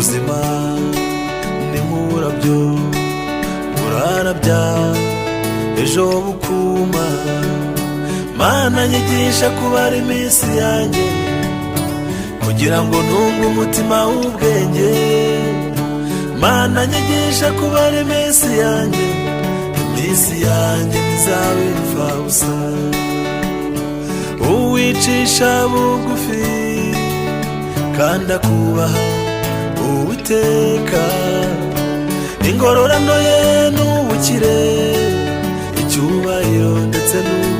Ubuzima ni nk'uburabyo burarabya, ejo bukuma. Mana, nyigisha kubara iminsi yanjye kugira ngo ntunge umutima w'ubwenge. Mana, nyigisha kubara iminsi yanjye, iminsi yanjye ntizabe imfabusa. Uwicisha bugufi kandi akubaha Uwiteka, ingororano ye ni ubukire, icyubahiro ndetse n'ubwiza.